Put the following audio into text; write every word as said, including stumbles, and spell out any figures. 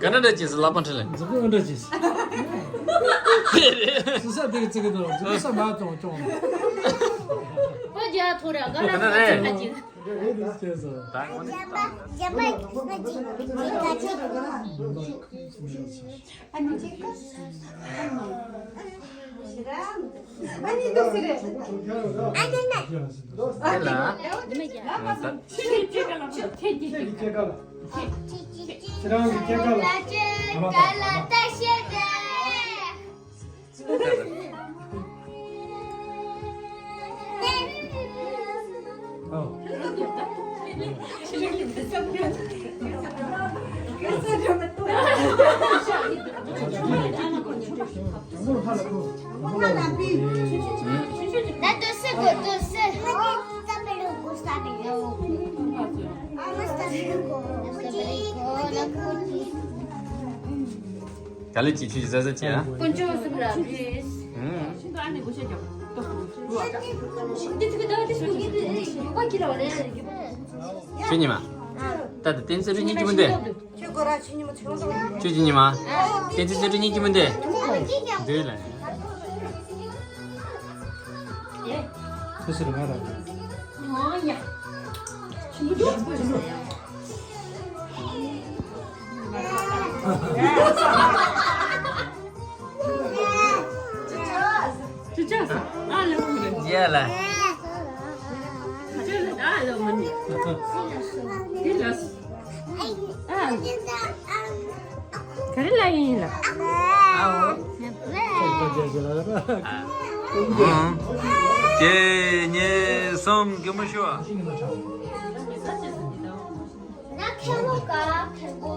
ག་འདྲ་འདྲ་བྱས་སུ་ལག་པ་འཕྲིན་ལས། འཛུགས་སྐུ་འདྲ་བྱས་སུ། དེ་རེད། སུ་ས་དེ་གི་ཙི་གི་དང་འཛུགས་ས་མ་གཏོང་གྱོང་། པ་རྒྱ་ཐོ་ར་ག་ལ་ན་ཅི་ན་ཅི། རེད་དེ་སྐྱེས་སོ། ད་ང་ནི། ཨ་ནི་འདུག་སེ་རེད། ཨ་ནི་ན། དེ་ལ། ཁྱེད་ཀྱི་སྐྱེས་ཀ་ལ། ཁྱེད་ཀྱི་སྐྱེས་ཀ་ལ། ཁྱེད་རང་གི་སྐྱེས་ཀ་ལ། ཨ་མ་པ། ག་ལེ་ཅི་ཆུ་ཟ་ཟ་ཅི་ཨ། དཀོན་མཆོག་གསུམ་ལ་ཕུལ། ཨུམ། ཁྱོད་ཉི་མ། ད་ལྟ་བསྟན་འཛིན་རིགས་གཉིས་ཀྱི་མུན་དེ། ཁྱོད་ཀྱི་ཉི་མ། བསྟན་འཛིན་རིགས་གཉིས་ཀྱི་མུན་དེ། འདོད་ལ། ཁྱོད་སུ་རེད་ང་ར། ཅི་ཅག་ཨ་ལ། ཡ་ལ། ཅི་ལ་ཨ་ལ་མ་ནི། དེ་ལ། ཨ། ག་རེ་ལ་ཡིན་ལ། ཨའོ། དེ་ཉིད་གསུམ་གི་མི་ཤོག་ན་ཁེ་བོ་ག་ཁེ་བོ།